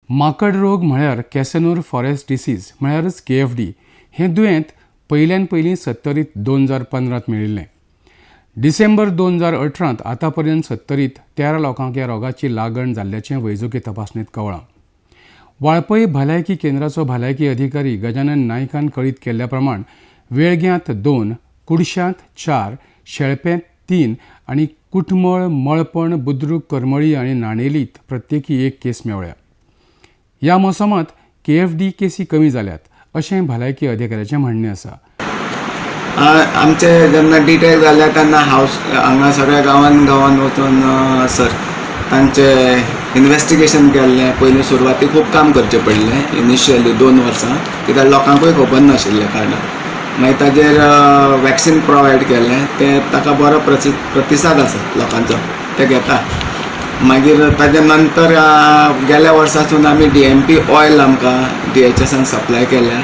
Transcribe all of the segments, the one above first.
माकड रोग म्हळ्यार कॅसनूर फॉरेस्ट डिसीज म्हळ्यारच केएफडी हें दुयेंत पयल्यान पयलीं सत्तरीत 2015 मेळिल्लें. डिसेंबर 2018 आतां पर्यंत सत्तरीत 13 लोकांक ह्या रोगाची लागण जाल्ल्याचें वैजकी तपासणेंत कळ्ळां. वाळपय भलायकी केंद्राचो भलायकी अधिकारी गजानन नायकान कळीत केल्ल्या प्रमाण वेळग्यांत 2, कुडश्यांत 4, शेळपेंत 3 आनी कुटमळ, मळपण, बुद्रुक, करमळी आनी नाणेलीत प्रत्येकी 1 केस मेवळ्या. ह्या मोसमांत केएफडी केसी कमी जाल्यात अशें भलायकी अधिकाऱ्याचें म्हणणें आसा. आमचे जेन्ना डिटेक्ट जाले तेन्ना हावस हांगा सगळ्या गांवान गांवान वचून सर तांचे इन्वेस्टिगेशन केल्लें. पयलीं सुरवातीक खूब काम करचें पडलें इनिशियली 2 वर्सां, कित्याक लोकांकूय खबर नाशिल्ल्या कारणान. मागीर ताजेर वॅक्सीन प्रोवायड केलें, तें ताका बरो प्रतिसाद आसा लोकांचो, ते घेता. मागीर ताजे नंतर गेल्या वर्सासून आमी DMP oil आमकां DHSान सप्लाय केल्या,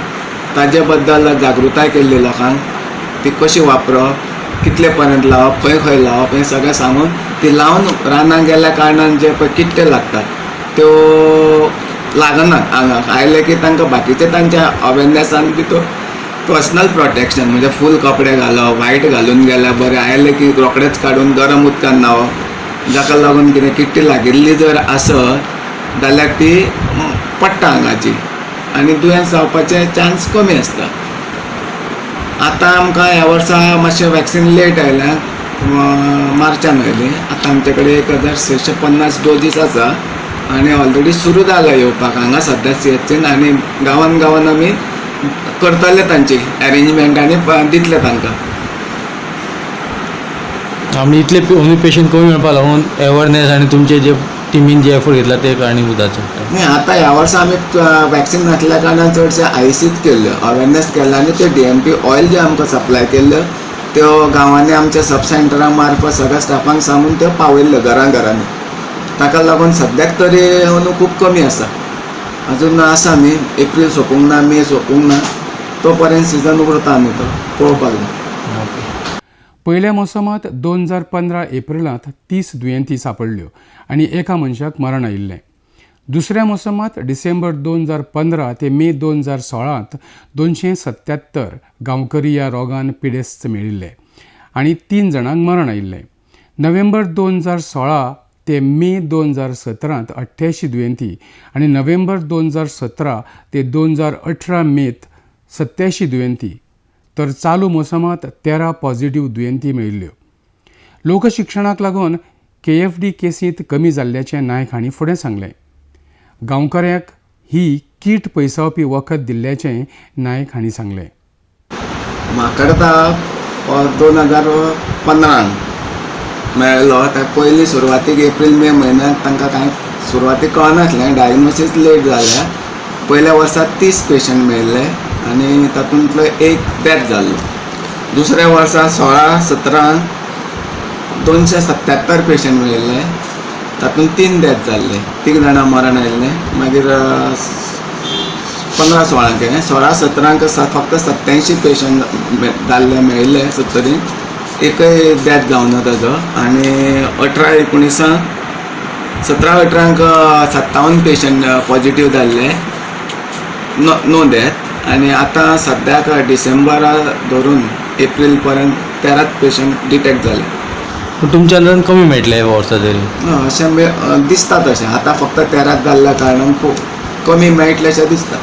ताजे बद्दल जागृताय केल्ली लोकांक, ती कशी वापरप, कितले पर्यंत लावप, खंय खंय लावप हें सगळें सांगून ती लावन रानां गेल्या कारणान जे पळय किट्टे लागतात त्यो लागनात आंगाक आयले की तांकां बाकीचे तांच्या अवेरनेसान भितर पर्सनल प्रोटेक्शन म्हणजे फूल कपडे घालप, वायट घालून गेल्यार बरें, आयले की रोखडेच काडून गरम उदकान न्हांवप, जाका लागून कितें किट्टी लागिल्ली जर आसत जाल्यार ती पडटा आंगाची आनी दुयेंस जावपाचे चान्स कमी आसता. आतां आमकां ह्या वर्सा मातशें वॅक्सीन लेट आयल्या, मार्चान आयली. आतां आमचे कडेन 1650 डोजीस आसा आनी ऑलरेडी सुरू जाला येवपाक हांगा सद्या CHCन आनी गांवान गांवान आमी करतले तांची एरेंजमेंट आनी दितले तांकां. आमी इतले ओनली पेशंट कमी मेळपाक लागून अवेरनेस आनी तुमचे जे टिमीन जे एफर्ट घेतला ते आनी उदाचो. न्ही, आतां ह्या वर्सा आमी वॅक्सीन नासल्या कारणान चडशे आयसीच केल्ल्यो, अवेरनेस केल्लो आनी त्यो DMP oil जे आमकां सप्लाय केल्ल्यो त्यो गांवांनी आमच्या सब सेंटरा मार्फत सगळ्या स्टाफांक सांगून त्यो पावयल्ल्यो घरां घरांनी. ताका लागून सद्याक तरी अंदू खूब कमी आसा, अजून आसा न्ही, एप्रील सोंपूंक ना, मे सोंपूंक ना, तो पर्यंत सिजन उरता न्ही तो पळोवपाक जाय. पयल्या मोसमांत 2015 एप्रिलांत 30 दुयेंती सापडल्यो आनी एका मनशाक मरण आयिल्लें. दुसऱ्या मोसमांत डिसेंबर 2015 ते मे 2016 277 गांवकरी ह्या रोगान पिडेस्त मेळिल्ले आनी 3 जाणांक मरण आयिल्लें. नोव्हेंबर 2016 ते मे 2017 88 दुयेंती आनी नोव्हेंबर 2017 ते 2018 मेत 87 दुयेंती, तर चालू मोसमांत 13 पॉझिटिव्ह दुयेंती मेळिल्ल्यो. लोकशिक्षणाक लागून केएफडी केसींत कमी जाल्ल्याचें नायक हांणी फुडें सांगलें. गांवकऱ्यांक ही कीट पयसावपी वखद दिल्ल्याचें नायक हांणी सांगलें. माकडताप 2015 मेळ्ळो. त्या पयलीं सुरवातीक एप्रील मे म्हयन्याक तांकां कांय सुरवातीक कळनासलें, डायग्नोसीस लेट जाल्या. पयल्या वर्सा 30 पेशंट मेळिल्ले आनी तातूंतलो 1 डेथ जाल्लो. दुसऱ्या वर्सा 16-17 277 पेशंट मेळिल्ले, तातूंत 3 डेथ जाल्ले, 3 जाणां मरण आयिल्लें. मागीर 15-16 16-17 फक्त 87 पेशंट जाल्ले मेळिल्ले सत्तरीन, एकय डेथ जावना ताजो. आनी 18-19 17-18 57 पेशंट पॉजिटीव जाल्ले, नो डेथ. आनी आतां सद्याक डिसेंबरा धरून एप्रील पर्यंत 13 पेशंट डिटेक्ट जाले. पूण तुमच्या नदरेन कमी मेळटले ह्या वर्सा तरी? अशें दिसता तशें, आतां फक्त 13 जाल्ल्या कारणान खूब कमी मेळटलें अशें दिसता.